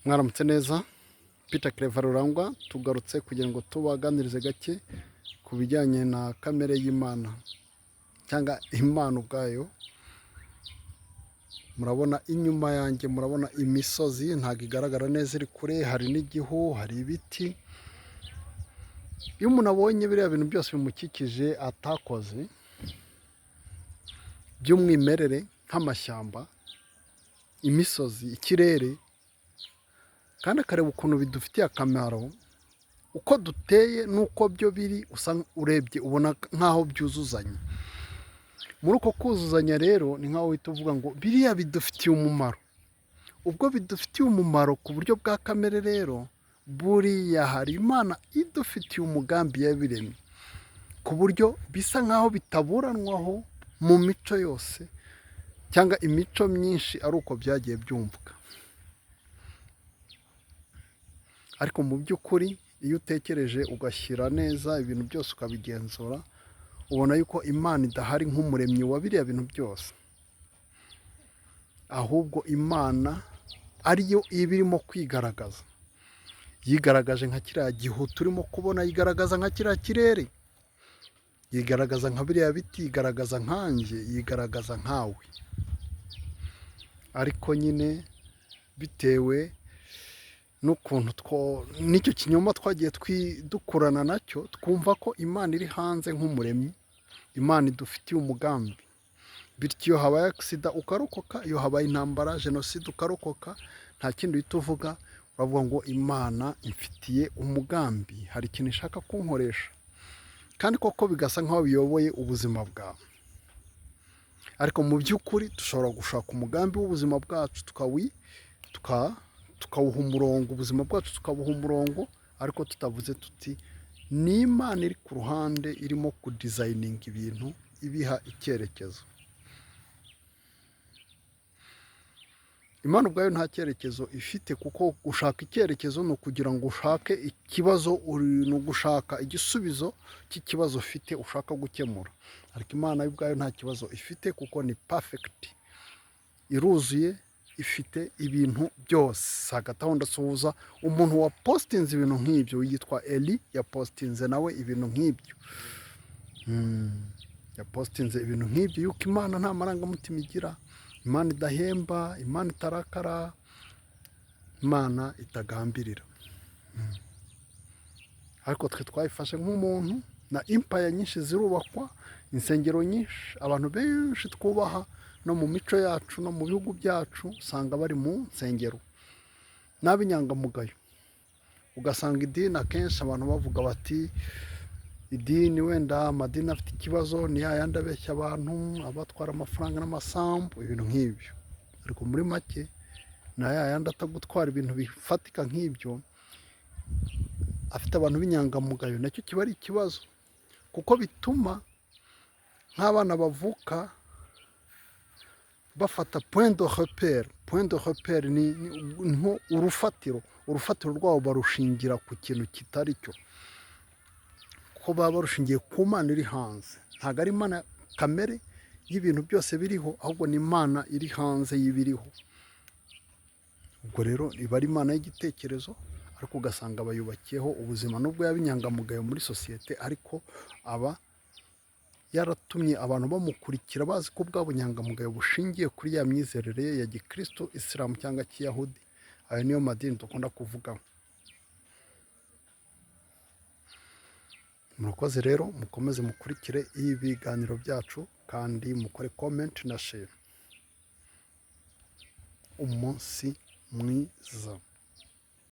Mwaramutse neza, Peter Claver Rurangwa, tugarutse kugira ngo tubaganirize gake ku bijyanye na kamere y'Imana cyangwa Imana ubwayo. Murabona inyuma yanjye, murabona imisozi ntabwo igaragara neza, iri kure, hari n'igihu, hari ibiti. Iyo umuntu abonye biriya bintu byose bimukikije atakoze by'umwimerere nk'amashyamba, imisozi, ikirere, kandi akareba ukuntu bidufitiye akamaro, uko duteye n'uko byo biri, urebye ubona nk'aho byuzuzanya. Muri uko kuzuzanya rero ni nk'aho uhita uvuga ngo biriya bidufitiye umumaro. Ubwo bidufitiye umumaro ku buryo bwa kamere rero, buriya hari Imana idufitiye umugambi yabiremye, ku buryo bisa nk'aho bitaburanwaho mu mico yose cyangwa imico myinshi ari uko byagiye byumvwa. Ariko mu by'ukuri iyo utekereje ugashyira neza ibintu byose ukabigenzura, ubona yuko Imana idahari nk'umuremyi wa biriya bintu byose, ahubwo Imana ariyo iba irimo kwigaragaza. Yigaragaje nka kiriya gihu turimo kubona, yigaragaza nka kiriya kirere, yigaragaza nka biriya biti, yigaragaza nkanjye, yigaragaza nkawe. Ariko nyine bitewe n'ukuntu n'icyo kinyoma twagiye dukurana nacyo, twumva ko Imana iri hanze nk'umuremyi, Imana idufitiye umugambi. Bityo iyo habaye accident ukarokoka, iyo habaye intambara, jenoside ukarokoka, nta kindi uhita uvuga, uravuga ngo Imana imfitiye umugambi, hari ikintu ishaka kunkoresha. Kandi koko bigasa nk'aho biyoboye ubuzima bwawe. Ariko mu by'ukuri dushobora gushaka umugambi w'ubuzima bwacu tukawuha umurongo, ubuzima bwacu tukabuha umurongo, ariko tutavuze tuti ni Imana iri ku ruhande irimo kudizayininga ibintu ibiha icyerekezo. Imana ubwayo nta cyerekezo ifite, kuko gushaka icyerekezo ni ukugira ngo ushake ikibazo, ni ugushaka igisubizo cy'ikibazo ufite ushaka gukemura. Ariko Imana yo ubwayo nta kibazo ifite, kuko ni perfect, iruzuye, ifite ibintu byose. Hagati aho ndasuhuza umuntu wapositinze ibintu nk'ibyo yitwa Eli, yapositinze nawe ibintu nk'ibyo. Yapositinze ibintu nk'ibyo yuko Imana nta marangamutima igira, Imana idahemba, Imana itarakara, Imana itagambirira. Ariko twe twayifashe nk'umuntu, na impaya nyinshi zirubakwa, insengero nyinshi, abantu benshi twubaha no mu mico yacu no mu bihugu byacu usanga bari mu nsengero n'ab'inyangamugayo. Ugasanga idini akenshi abantu bavuga bati idini wenda amadini afite ikibazo ni ya yandi abeshya abantu, abatwara amafaranga n'amasambu, ibintu nk'ibyo. Ariko muri make ni ya yandi atagutwara ibintu bifatika nk'ibyo, afite abantu b'inyangamugayo, nacyo kiba ari ikibazo, kuko bituma nk'abana bavuka bafata point de repere. Point de repere ni nko urufatiro, urufatiro rwabo barushingira ku kintu kitari cyo, kuko baba barushingiye ku Mana iri hanze. Ntabwo ari Imana kamere y'ibintu byose biriho, ahubwo ni Imana iri hanze y'ibiriho. Ubwo rero iba ari Imana y'igitekerezo, ariko ugasanga bayubakiyeho ubuzima, nubwo yaba inyangamugayo muri sosiyete, ariko aba yaratumye abantu bamukurikira bazi ko bwa bunyangamugayo bushingiye kuri ya myizerere ye ya gikristo, isilamu cyangwa kiyahudi. Ayo niyo madini dukunda kuvugaho. Murakoze rero, mukomeze mukurikire ibiganiro byacu kandi mukore comment na share. Umunsi mwiza.